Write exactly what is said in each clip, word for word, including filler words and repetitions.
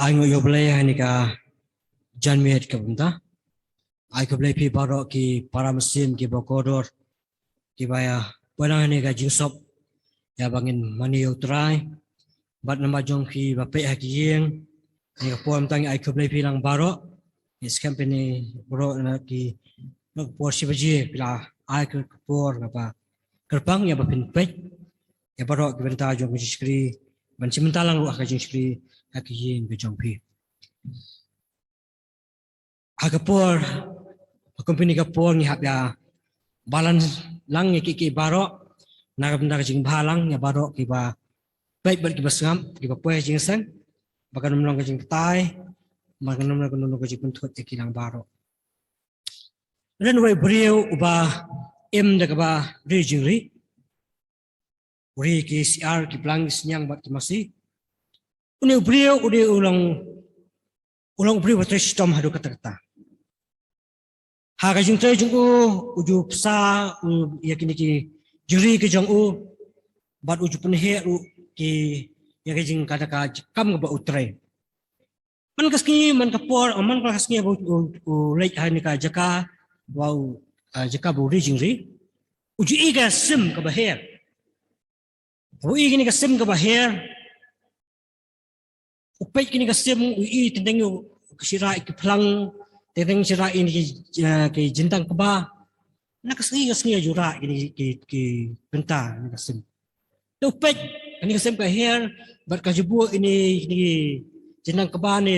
Ai nguh ïa U Blei ha kane ka janmiet ka mynta. Ai khublei phi baroh ki para mynsiem ki ba kordor ki ba ïa pynang ha kane ka jingsop ïa ba ngin mane ïa U Trai. Bad namar jong phi ba peit ha ki ïing ha kane ka por mynta, ai khublei phi lang baroh. Ngi skhem phi ne baroh na ki na ka por shi baje phi la ai ka por kaba kyrpang ïa ba phin peit ïa baroh ki bynta jong ka jingshakri, ban shim bynta lang ruh ha ka jingshakri ha ki ïing ka jong phi. Ha ka por, ha kumne ka por ngi hap ïa balance lang ïa ki, ki baroh na ka bynta ka jingbha lang ïa baroh ki ba peit bad ki ba sngap, ki ba poi ha jingseng, ba kan ym long ka jingbatai, ba kan ym long ka jingpynthut ïa ki lang baroh. Ren wei briew uba im da kaba ri jingri, u ri ki siar, ki plang, ki sniang bad ki masi. Une u briew, une u long, u long u briew ba trei shitom haduh katta katta. Ha ka jingtrei jong u, u ju pynsa u ïa kine ki jingri ki jong u, bad u ju pynheh ruh ki ïa ka jingkata ka kam kaba u trei. Man ka sngi, man ka por, man ka sngi ba u, u, u leit ha kane ka jaka ba u, ah, jaka ba u ri jingri, u ju i ka sim kaba her. U i kane ka sim kaba her, u peit kane ka sim, u i teng teng u, ka shi rah ki phlang, teng teng shi rah ïa kine ki, ah, ki jingtang kba. Na ka sngi ka sngi u ju rah kine ki, ki bynta na ka sim. Te u peit kane ka sim ka her bad ka ju buh ïa kine ki jingtang kba ne,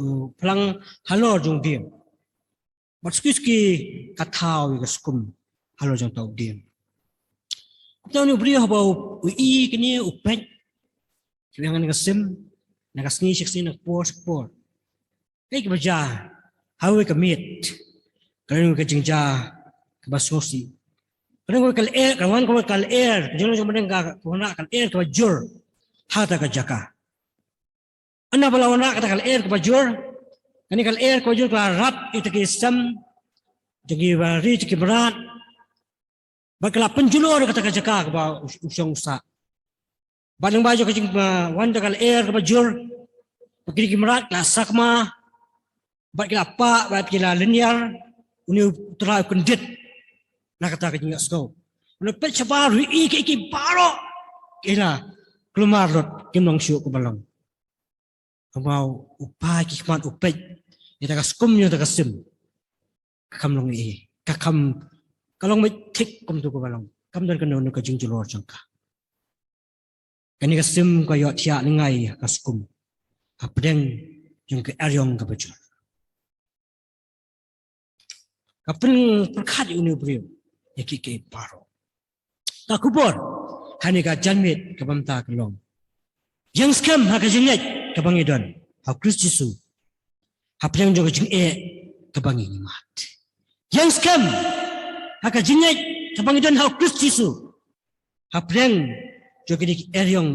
uh, phlang halor jong u dieng. Bad suki suki ka thaw ïa ka skum halor jong uta u dieng. Kumta une u briew haba u, u i kane, u peit, u ïa kane ka sim, na ka sngi shi sngi, na ka por shi por. Kaei kaba jia ha kawei ka miet? Ka long ka jingjia kaba sngewsih. Ka long kawei ka lyer, ka wan kawei ka lyer, ka jong jong ka wanrah ka lyer kaba jur ha kata ka jaka. Haba la wanrah kata ka lyer kaba jur, kane ka lyer kaba jur ka la rap ïa kita ki sem jong ki ba ri, jong ki mrad. Bad ka la pynjulor ïa kata ka jaka kaba u, u shong u sah. Bad lyngba jong ka jing, ah, wan da ka lyer kaba jur, bad kine ki mrad ki la sakma, bad ki la pah, bad ki la lyniar, une u trai u kyndit na kata ka jingïohsngew. Une u peit shabar, u i kiei kiei baroh ki la kulmar lut, kim long shuh kaba long. Haba u phai ki khmat u peit ïa kata ka skum, ïa kata ka sim, ka kham long ei ei, ka kham, ka long beit thik kumto kaba long, kam don kano kano ka jingjulor jong ka. Kane ka sim ka ïohthiah lyngngai ha ka skum, hapdeng jong ka eriong kaba jur. Ka pyn, pyrkhat ïa une u briew ïa kiei kiei baroh. Ka khubor ha kane ka janmiet kaba mynta ka long: ïeng skhem ha ka jingngeit kaba ngi don ha u Khrist Jisu, hapdeng jong ka jingeh kaba ngi mad. Ïeng skhem ha ka jingngeit kaba ngi don ha u Khrist Jisu, hapdeng jong kine ki eriong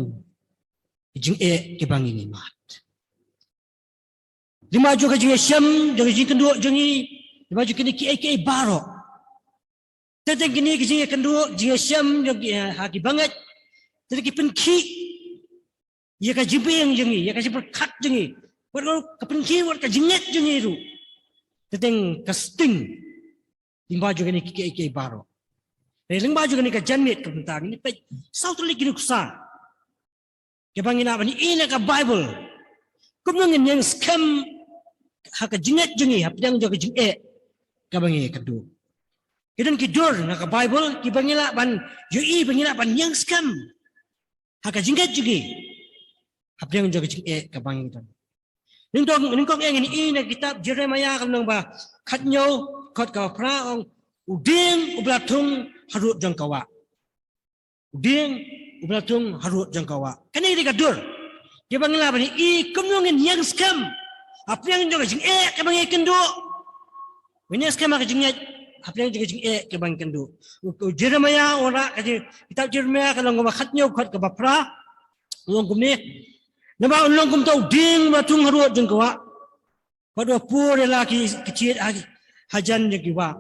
ki jingeh kiba ngi mad. Lyngba jong ka jingïashem, jong ka jingkynduh jong ngi, lyngba jong kine kiei kiei baroh. Teng teng kine ki jingïakynduh, jingïashem jong ki, eh, ha ki bangeit, teng teng ki pynkhih ïa ka jingbiang jong ngi, ïa ka jingpyrkhat jong ngi, wat ka pynkhih wat ka jingngeit jong ngi ruh. Teng teng ka sting lyngba jong kine kiei kiei baroh. Te lyngba jong kane ka janmiet kaba mynta, ngin peit saw tylli ki nuksa kiba ngi lah ban ïohi na ka Baibl. Kumno ngin ïeng skhem ha ka jingngeit jong ngi hapdeng jong ka jingeh kaba ngi ïakynduh. Ki don ki dur na ka Baibl kiba ngi lah ban ïohi, ba ngi lah ban ïeng skhem ha ka jingngeit jong ngi hapdeng jong ka jingeh kaba ngi don. Nyngkong, nyngkong eh ngin ïohi na ka kitab Jeremaïah ka lynnong ba khathynñiew, dkhot kaba phra, ong: U dieng uba la thung harud jong ka wah. U dieng uba la thung harud jong ka wah. Kane ka dei ka dur kiba ngi lah ban ïohi kumno ngin ïeng skhem hapdeng jong ka jingeh kaba ngi ïakynduh. Ngin ïeng skhem ha ka jingngeit hapdeng jong ka jingeh kaba ngi ïakynduh. U, u Jeremaïah u wanrah, ka jing, kitab Jeremaïah ka lynnong kaba khathynñiew, dkhot kaba phra, u ong kumne: Naba un long kumta u dieng uba la thung harud jong ka wah, bad uba pur ïa la ki, ki thied ha, hajan jong ki wah.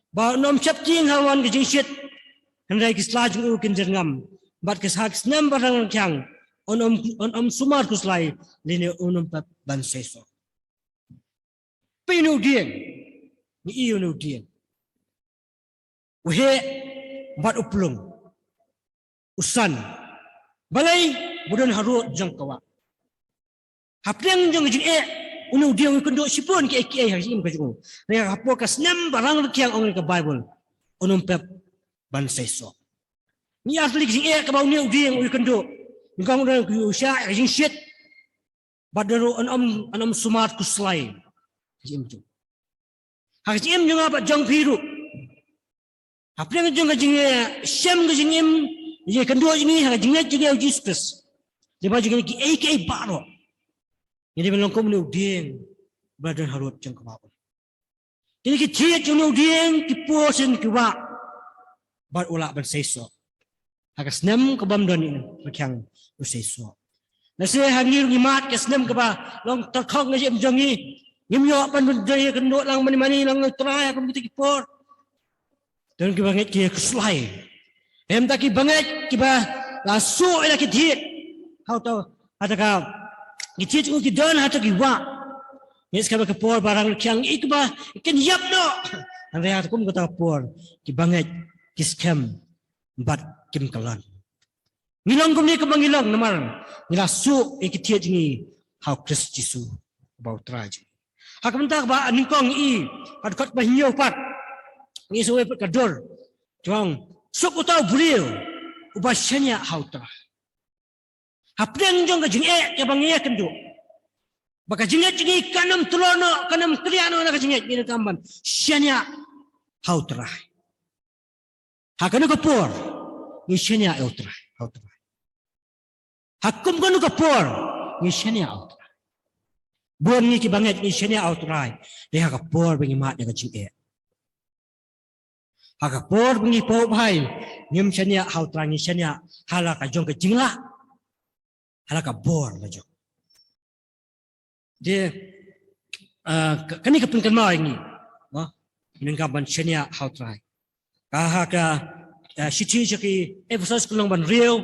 Ba un ym sheptieng ha wan ka jingshit, hynrei ki sla jong u kin jyrngam, bad ki sla ki snem ba rang rangkhiang Un ym, un ym sumar khuslai, lane un ym pep ban seisoh. Peit une u dieng. Ngi ïohi une u dieng. U heh bad u plung. U san. Balei? Ba u don harud jong ka wah. Hapdeng jong ka jingeh, une u dieng u ïakynduh shibun kiei kiei ha ka jingim ka jong u. Hynrei ha ka por ka snem ba rang rkhiang, ong ka Baibl, un ym pep ban seisoh. Ngi ïohi ka jingeh kaba une u dieng u ïakynduh. Ngi ong u don ki u shah ka jingshit. Bad ruh un ym, un ym sumar khuslai. Ka jingim jong u. Ha ka jingim jong nga bad jong phi ruh. Hapdeng jong ka jingïashem ka jingim, ïakynduh jong ngi ha ka jingngeit jong ngi ha u Jisu Khrist. Lymda jong ngi kiei kiei baroh, ngi dei ban long kum une u dieng ba la don harud jong ka wah. Kine ki thied jong une u dieng ki pur sha une u wah. Bad u lah ban seisoh. Ha ka snem kaba ym don ïa u rkhiang u seisoh. Lehse ha ngi ruh ngi mad ka snem kaba long tyrkhong ka jingim jong ngi. Ngim ïoh ban ïakynduh lang mane mane lang ïa u Trai ha kum kita ki por. Don kiba ngeit ki khuslai. Em, da ki bangeit kiba la suh ïa la ki thied. Hato, hato ka, ki thied jong u ki don hato ki wah. Ngi skhem ba ka por ba rang rkhiang i kiba kin ïap noh. Hynrei hato kum kata ka por ki bangeit ki skhem bad kim kyllon. Ngi long kumne kumba ngi long namar ngi la suh ïa ki thied jong ngi ha u Khrist Jisu uba u Trai jong ngi. Ha ka bynta kaba nyngkong ngi, ha ka dkhot ba hynñiew pat, ngi sngewthuh pat ka dur. Jong, suk uta u briew uba shaniah ha u Trai. Hapdeng jong ka jingeh kaba ngi ïakynduh, ba ka jingngeit jong ngi kan ym tlot noh, kan ym kdiah noh na ka jingngeit, ngi donkam ban shaniah ha u Trai. Ha kano ka por ngi shaniah ha u Trai, ha u Trai? Ha kum kano ka por ngi shaniah ha u Trai? Bun ngi kiba ngeit ngi shaniah ha u Trai dei ha ka por ba ngi mad ïa ka jingeh. Ha ka por ba ngi paw bha, ngim shaniah ha u Trai, ngi shaniah ha la ka jong ka jinglah, ha la ka bor la jong. Te, ah, ka, kane ka pynkynmaw ïa ngi, mo, ngi donkam ban shaniah ha u Trai. Ka ha ka, ah, shithi sha ki Ephesos ka lynnong ba hynriew,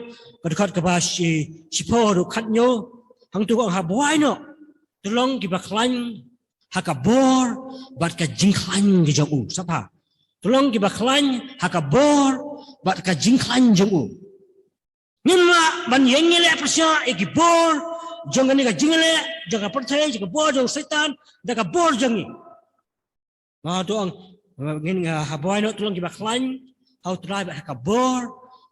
ka dkhot kaba shi, shiphew haduh khathynñiew, hangto ka ong, ha bwai noh to long kiba khlaiñ ha ka bor bad ka jingkhlaiñ ka jong u. Sngap bha. To long kiba khlaiñ ha ka bor bad ka jingkhlaiñ jong u. Ngim lah ban ïeng ïaleh pyrshah ïa ki bor jong kane ka jingleh jong ka pyrthei, jong ka bor jong Soitan, da ka bor jong ngi. Nga to ong, ngin, ah, ha bwai noh to long kiba khlaiñ ha u Trai bad ha ka bor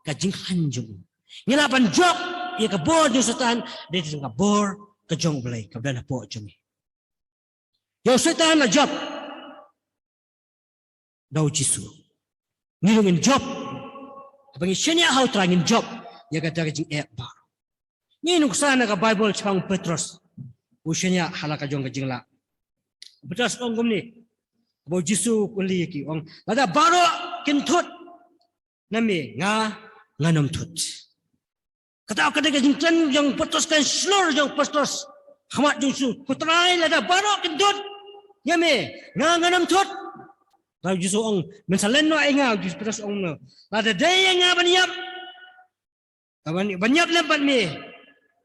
ka jingkhlaiñ jong u. Ngi lah ban jop ïa ka bor jong Soitan da ka bor ka jong u Blei kaba don hapoh jong ngi. Ïa u Soitan la jop da u Jisu. Ngi ruh ngin jop. Haba ngi shaniah ha u Trai ngin jop ïa kata ka jingeh baroh. Ngi nuksa na ka Baibl shaphang u Petros, u shaniah ha la ka jong ka jinglah. U Petros u ong kumne, haba u Jisu u kylli ïa ki, u ong, lada baroh kin thut na me, nga ngan ym thut. Kata ka dei ka jingkren jong u Petros, kan shlur jong u Petros ha khmat jong u Jisu. Ko Trai, lada baroh kin thut ïa me, nga ngan ym thut. Te u Jisu u ong, men sa len noh ïa nga, u Jisu, Petros u ong noh. Lada dei ïa nga ban ïap, ban, ban ïap lem bad me,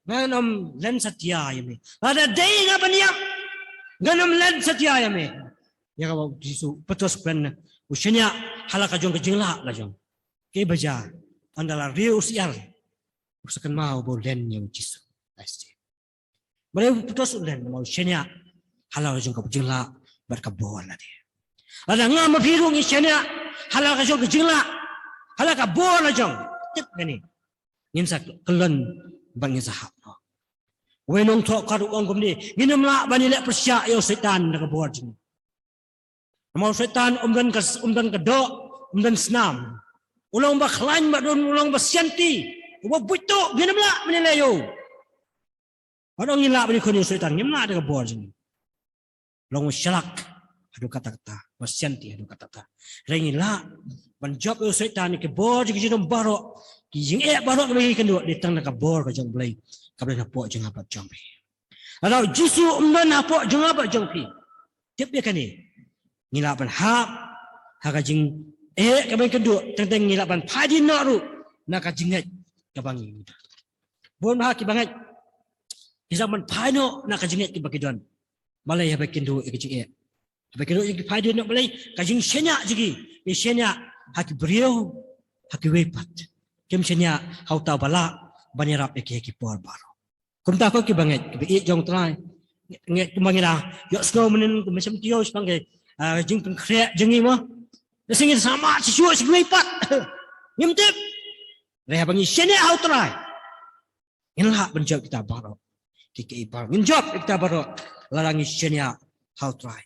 ngan ym len satia ïa me. Lada dei ïa nga ban ïap, ngan ym len satia ïa me. Ïa kaba u Jisu, u Petros u kren, u shaniah ha la ka jong ka jinglah la jong. Kaei ba jia? Ynda la riew u syiar, u sa kynmaw ba u len ïa u Jisu. Balei u Petros u len? Namar u shaniah ha la ka jong ka jinglah bad ka bor lade. Lada nga ma phi ruh ngi shaniah ha la ka jong ka jinglah, ha la ka bor la jong, tip kane, ngin sa kyllon bad ngin sa hap noh. Uwei u nongthoh kat u ong kumne, ngin ym lah ban ïaleh pyrshah ïa u Soitan da ka bor jong ngi. Namar u Soitan um don ka, um don ka doh, um don snam. U long ba khlaiñ bad u long ba sianti, uba buit tuh, ngin ym lah ban ïaleh ïa u. Bad ong ngin lah ban ïakhun ïa u Soitan, ngim lah da ka bor jong ngi. Long ba shlak haduh katta katta, ba sianti haduh katta katta. Hynrei ngi lah ban jop ïa u Soitan ïa ki bor jong ki junom baroh, ki jingeh baroh kiba ngi kynduh, dei tang da ka bor ka jong u Blei kaba don hapoh jong nga bad jong phi. Lada u Jisu um don hapoh jong nga bad jong phi, tip ïa kane, ngi lah ban hap ha ka jingeh kaba ngi kynduh, teng teng ngi lah ban phai dien noh ruh na ka jingngeit kaba ngi kynduh. Bun ha ki bangeit ki sa man phai noh na ka jingngeit kiba ki don. Balei? Haba kin duh ïa ka jingeh. Haba kin duh ïa ki phai duh noh, balei? Ka jingshaniah jong ki, ki shaniah ha ki briew, ha kiwei pat. Kim shaniah ha uta uba lah ban ïarap ïa ki ha ki por baroh. Kumta ko ki bangeit kiba ïeit jong U Trai, ngeit kumba ngi la ïohsngew mynnin kumba shem tio shaphang ka, ah, jingpynkhreh jong ngi mo. Ngi sa mad shisha sha kiwei pat. Ngim tip. Hynrei haba ngi shaniah ha U Trai, ngin lah ban jop kita baroh. Ki, ki baroh ngin jop kita baroh lada ngi shaniah ha U Trai.